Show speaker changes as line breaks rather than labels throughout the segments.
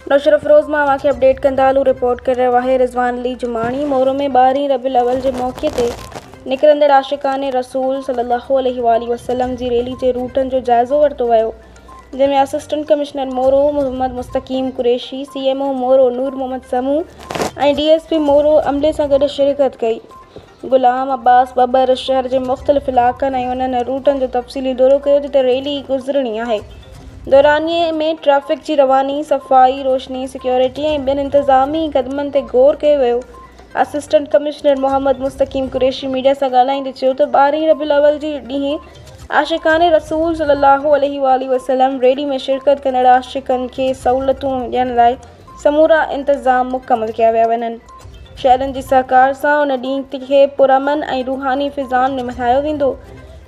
نوشهروفيروز مان اوهان کي اپڊيٽ ڪندا هلون رپورٽ ڪري رهيو آهي رضوان علي جماڻي مورو ۾ ٻارهين ربيع الاول جي موقعي تي نڪرندڙ عاشقان رسول صلي الله عليه واٰله وسلم جي ريلي جي روٽن جو جائزو ورتو ويو جنهن ۾ assistant commissioner Moro Muhammad Mustaqeem Qureshi, C M O Moro Noor Muhammad Samoon ۽ D S P Moro عملي سان گڏ شرڪت ڪئي. غلام عباس ٻٻر شهر جي مختلف علائقن ۽ انهن روٽن جو تفصيلي دورو ڪيو جتي ريلي گذرڻي آهي. دورانيي ۾ ٽريفڪ جي رواني، صفائي، روشني، سيڪيورٽي ۽ ٻين انتظامي قدمن تي غور ڪيو ويو. Assistant commissioner Muhammad Mustaqeem Qureshi media سان ڳالهائيندي چيو ته ٻارهين ربيع الاول جي ڏينهن عاشقان رسول صلي الله عليه واٰله وسلم ريلي ۾ شرڪت ڪندڙ عاشقن کي سهولتون ڏيڻ لاء سمورا انتظام مڪمل ڪيا ويا وڃن. شهرين جي سهڪار سان ان ڏينهن کي پرامن ۽ روحاني فضائن ۾ ملهايو ويندو.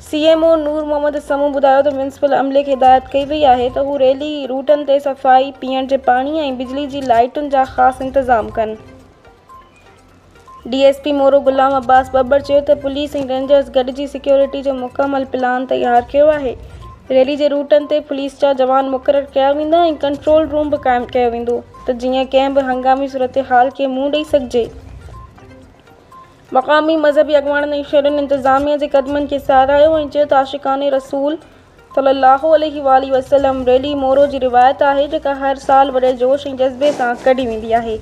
C M O Noor Muhammad Samoon ٻڌايو ته ميونسپل عملي کي هدايت ڪئي وئي آهي ته هو ريلي روٽن تي صفائي، پيئڻ جي پاڻي ۽ بجلي جي لائيٽن جا خاص انتظام ڪن. D S P Moro Ghulam Abbas Babbar چيو ته پوليس ۽ رينجرز گڏجي سيڪيورٽي جو مڪمل پلان تيار ڪيو آهي، ريلي جي روٽن تي پوليس جا جوان مقرر ڪيا ويندا ۽ ڪنٽرول روم به قائم ڪيو ويندو ته جيئن ڪنهن به هنگامي صورتحال کي منهن ڏئي سگهجي. مقامي مذهبي اڳواڻن ۽ شهرين انتظاميا جي قدمن کي ساراهيو ۽ چيو ته عاشقان رسول صلي الله عليه واٰله وسلم ريلي مورو جي روايت آهي جيڪا هر سال وڏي جوش ۽ جذبي سان ڪڍي ويندي آهي.